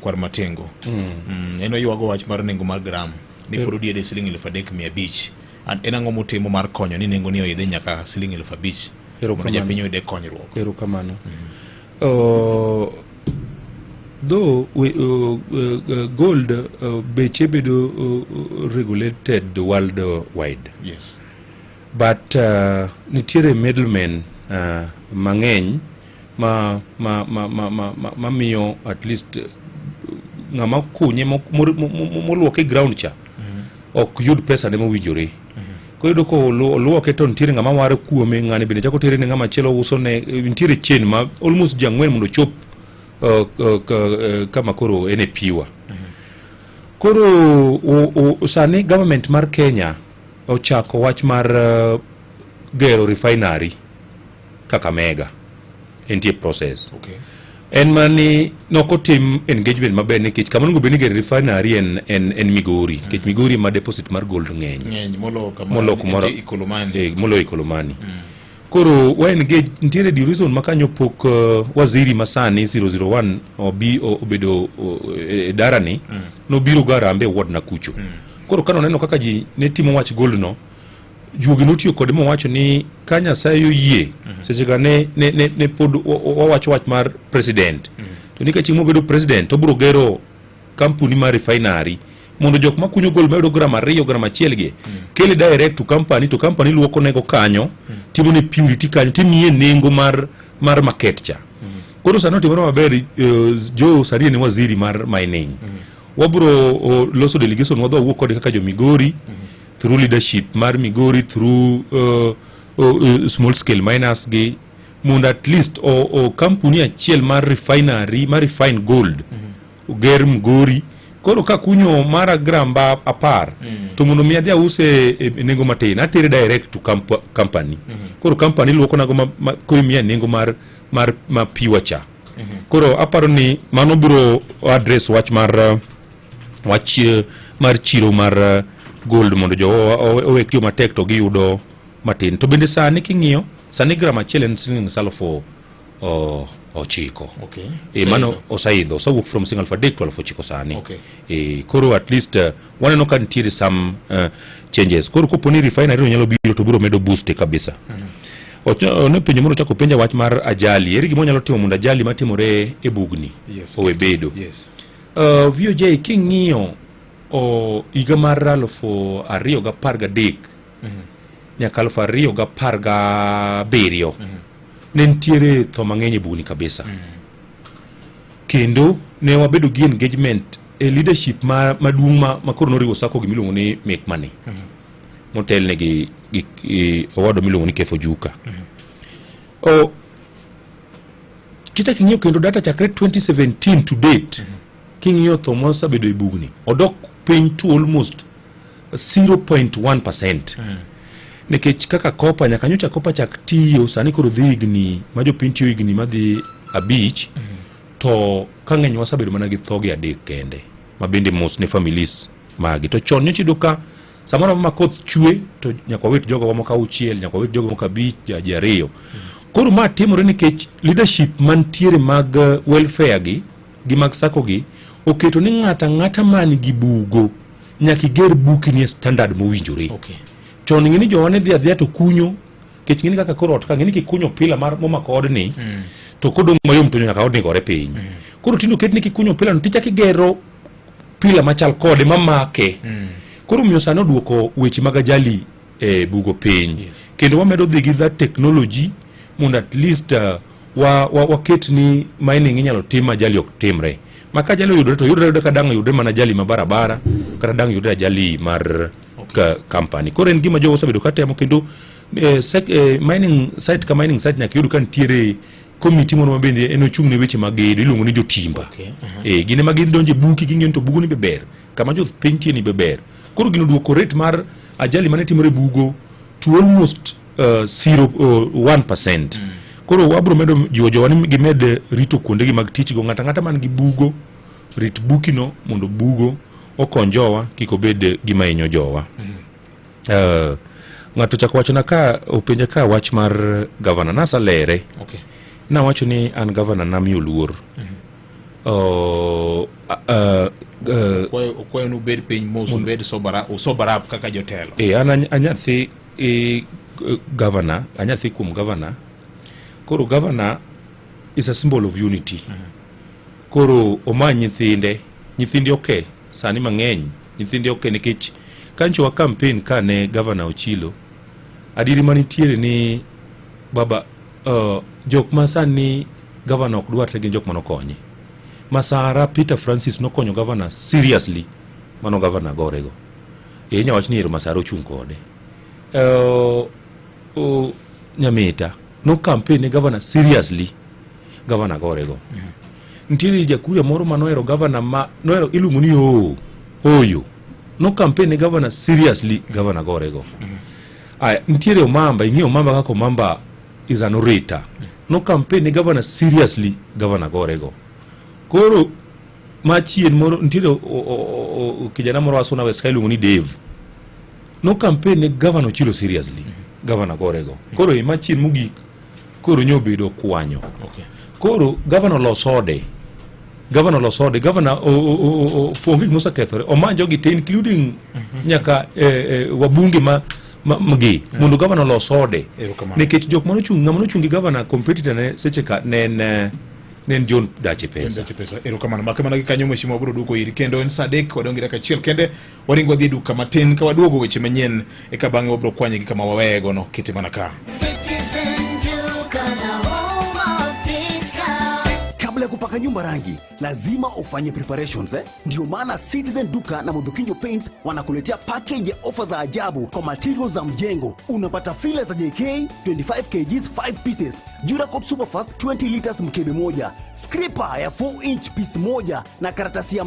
Kwar Matengo. En oywago wach mar nengo mar gram ni pod odiede siling 3500. En ang'o motimo mar konyo ni nengo ni oidhi nyaka siling 5000 mondo japiny oyude konyruok? Erokamano. Though gold beche bedo regulated worldwide. But nitiere middlemen mang'eny ma ma ma ma ma ma mamiyo at least ng'ama kunye moluoke ground cha ok yud pesa ne mowinjore. Koro iyudo ka oluoke to nitiere ng'ama waro kuome, ng'ani bende chako tere ne ng'ama chielo uso ne, nitiere chain ma almost ji ang'wen mondo ochop kama koro en e piwa. Koro sani government mar Kenya ochako wach mar gero refinery Kakamega, entie process. En mani nokotim engagement maber nikech kama onego bed ni gero refinery en Migori, nikech Migori ma deposit mar gold ng'eny. Ng'eny molo kama molo kumoro entie Ikolomani. Molo Ikolomani. Koro wa engage nitiere division ma kanyo pok waziri masani 001 obi obedo e darani nobiro ga Harambee ward na kucho. Koro kane oneno kaka ji ne timo wach gold no, juogi notiyo kode mowacho ni ka Nyasaye oyie seche ga ne pod wawacho wach mar president to ni ka chieng' mobedo president to obiro gero kampuni mar refinery mondo jok makunyo gold mayudo gram 2 gram 1 gi kele direct to company to company luoko nego kanyo timo ne purity kanyo timiye nengo mar market cha. Koro sani otimore maber, Joe sani en waziri mar mining. Wabro loso delegation wadhi wawuo kode kaka jo Migori through leadership mar Migori through small scale miners gi mondo at least o kampuni achiel mar refinery mar refine gold oger Migori. Koro ka kunyo mara gram 10 to mondo mi adhi ause e nengo matin atere direct to company. Koro company luoko nago ma koro imiya nengo mar ma pure cha. Koro aparo ni mano biro address wach mar wach mar chiro mar gold mondo jo owe tiyo matek to giyudo matin. To bende sani king'iyo sani gram 1 en siling 9,000. Mano oseidho, osewuok from siling 3,000 to 9,000 sani. Koro at least waneno ka nitiere some changes. Koro kopo ni refinery no nyalo biro to biro medo boost kabisa. Ne penjo moro chako penja wach mar ajali. Ere gima wanyalo timo mondo ajali matimore e bugni owe bedo? VOJ king'iyo higa mar 2013 nyaka 2017 ne nitiere tho mang'eny e bugni kabisa. Kendo ne wabedo gi engagement e leadership maduong' ma koro noriwo sako gimiluongo ni Make Money motelne gi owadwa miluongo ni Kefo Juka. Kichak ing'iyo kendo data chakre 2017 to date, king'iyo tho mosebedo e bugni odok piny to almost 0.1%. Nikech kaka kopa nyaka nyocha kopa chak tiyo sani koro dhi higni ma jopiny tiyo higni madhi 5 to ka ng'eny wasebedo mana gi thoge 3 kende ma bende mos ne families magi. To chon nyocha iyudo ka samoro ma koth chwe to nyaka wawit jogo moko 6, nyaka wawit jogo moko 5, ji 2. Koro ma timore nikech leadership mantiere mag welfare gi mag sako gi oketo ni ng'ata ang'ata man gi bugo nyaka iger bukni e standard mowinjore. Chon ing'e ni jowa ne dhi adhiya to kunyo, nikech ing'e ni kaka koro ot ka ing'e ni kikunyo pila mar momako odni to kodong' mayom to nyaka odni gore piny. Koro tinde oket ni kikunyo pila no tichako igero pila machal kode mamake. Koro miyo sani oduoko weche mag ajali e bugo piny. Kendo wamedo dhi gi that technology mondo at least waket ni mining inyalo tim ajali ok timre. Ma ka ajali oyudore to yudore ayuda ka dang' oyudre mana ajali ma barabara kata dang' yudre ajali mar company. Koro en gima jogo osebedo ka temo kendo mining site ka mining site nyaka iyud ka nitiere committee moro ma bende en ochung' ne weche mag gedo iluongo ni jotimba. Gin ema gidonjo e buki ging'iyo ni to bugo ni be ber, kama jopiny nitie ni be ber. Koro gino duoko rate mar ajali mane timore e bugo to almost 0.1%. Koro wabro medo jiwo jowa ni gimed rito kuondegi mag tich go. Ng'ato ang'ata man gi bugo, rit bukino mondo bugo okony jowa kik obed gima hinyo jowa. Ng'ato chako wachona ka openja ka wach mar gavana nasalere. Nawacho ni an gavana namiyo luor. Okwayo nu bed piny mos, ubed sober, usober up kaka jotelo. E an anyathi e governor, anyathi kuom governor. Koro governor is a symbol of unity. Koro omany nyithinde, nyithinde oke sani mang'eny, nyithinde oke nikech kancho wa campaign ka ne governor Ochilo. Adieri manitiere ni baba, jok ma sani governor ok dwar te gin jok manokonye. Masara Peter Francis nokonyo governor seriously, mano governor gorego. E inya wach ni ero Masara ochung' kode. Nyamita no campaign ne governor seriously, governor gorego. Nitiere jakuria moro manohero governor, ma nohero iluongo ni Oo Oyo, no campaign ne governor seriously, governor gorego. Aya, nitiere Omamba, ing'eyo Omamba kaka Omamba is an orator. No campaign ne governor seriously, governor gorego. Koro machien moro nitiere kijana moro Wasuna West ka iluongo ni Dave. No campaign ne governor Ochilo seriously, governor gorego. Koro e machien mogik koro nyobedo kwanyo. Koro governor losode. Governor losode, governor onge gima osekethore. Omany jogi te, including nyaka wabunge ma gi mondo governor losode. Erokamano. Nikech jok manochung', ng'ama nochung' gi governor, competitor ne seche ka ne en John Dache Pesa. Dache Pesa. Erokamano. Make mana gi kanyo, mheshimiwa, wabiro duoko iri kendo. En saa 3 wadong' gi dakika achiel kende. Waringo wadhi e duka matin, ka waduogo weche manyien eka bang'e wabiro kwanye gi kama waweye no kete mana ka. Citizen Duka, the home of discount. Kabla ya kupaka nyumba rangi, lazima ufanye preparations, eh? Ndio maana Citizen Duka na Mudhukinjo Paints wanakuletea package ya ofa za ajabu kwa materials za mjengo. Unapata filler za JK 25 kgs 5 pieces, Duracoat Superfast 20 liters mkebe moja, scraper ya 4 inch piece moja na karatasi ya